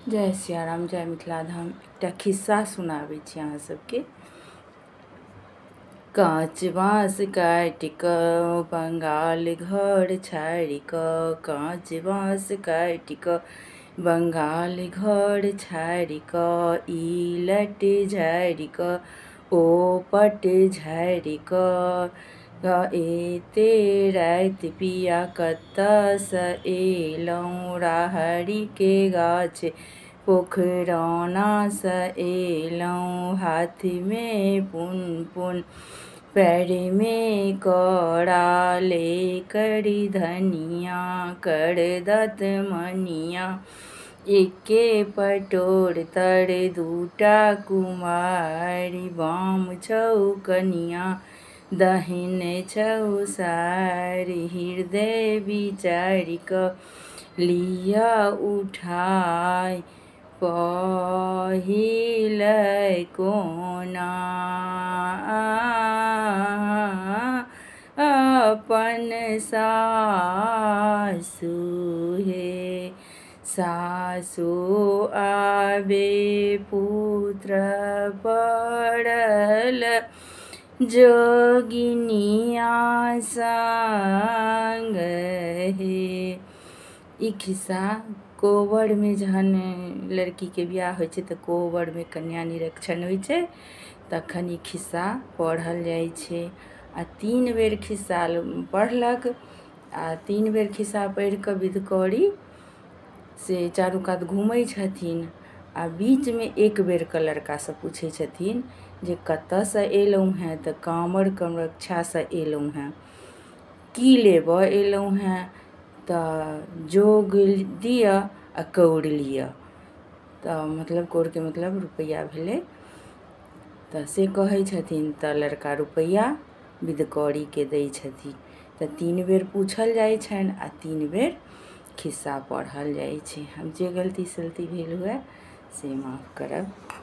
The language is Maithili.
जय सियाराम, जय मिथिला धाम। एकटा खिस्सा सुनाबै छी अहाँ सबके। काँच बाँस काटि कऽ बंगाल घर छाड़ि कऽ, काँच बाँस काटि कऽ बंगाल घर छाड़ि कऽ, ई लट झाड़ि कऽ ओ पट झाड़ि कऽ, एते राति पिया कतऽसँ एलहुँ, राहरिके गाछ पोखरौनासँ एलहुँ, हाथमे पुन पुन पैरमे कौड़ा, ले करी धनिया कर दतमनिया, एके पटोर तर दूटा कुमारि, बाम छौ कनिया दहिन छौ सारि, हृदय विचारि कऽ लिअ उठाय, पहिले कोना अपन सासु हे, सासु आबे पुत्र पड़ल जोगिनिया संग हे। ई खिस्सा कोबरमे जहन लड़कीके बियाह होइ छै तऽ कोबरमे कन्या निरीक्षण होइ छै, तखन ई खिस्सा पढ़ल जाइ छै। आ 3 बेर खिस्सा पढ़लक, आ 3 बेर खिस्सा पढ़ि कऽ विधकरी से चारू कात घूमै छथिन, आ बीचमे एक बेरके लड़कासँ पूछै छथिन जे कतऽसँ एलहुँ हेँ, तऽ कामर कामाख्यासँ एलहुँ हेँ। की लेबऽ एलहुँ हेँ, तऽ जोग दिअ आ कौड़ लिअ। तऽ मतलब कौड़के मतलब रुपैआ भेलै। तऽ से कहै छथिन, तऽ लड़का रुपैआ विधकौरीके दै छथिन। तऽ 3 बेर पूछल जाइ छनि आ 3 बेर खिस्सा पढ़ल जाइ छै। हम जे गलती सलती भेल हुए से माफ करब।